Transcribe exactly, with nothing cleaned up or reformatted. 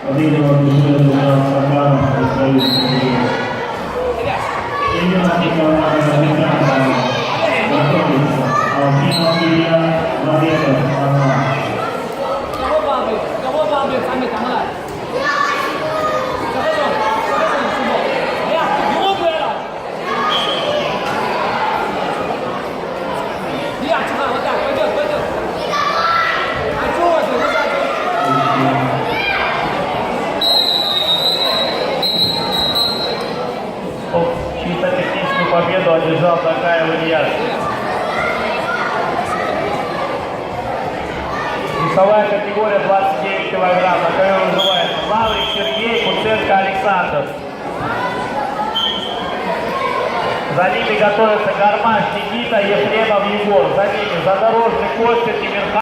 Обидел душевный удар Сакаров, Михаил Сергеев. Именно Николай Александров готовится. Алкинов Илья, Лаветов Анна. Чисто техническую победу одержал Закаев Илья. Весовая категория двадцать девять килограмм. На ковре вызывается Лаврик Сергей, Куценко Александр. За ними готовятся Гармаш Никита, Ефремов Егор. За ними Задорожный Костя, Тимирхан.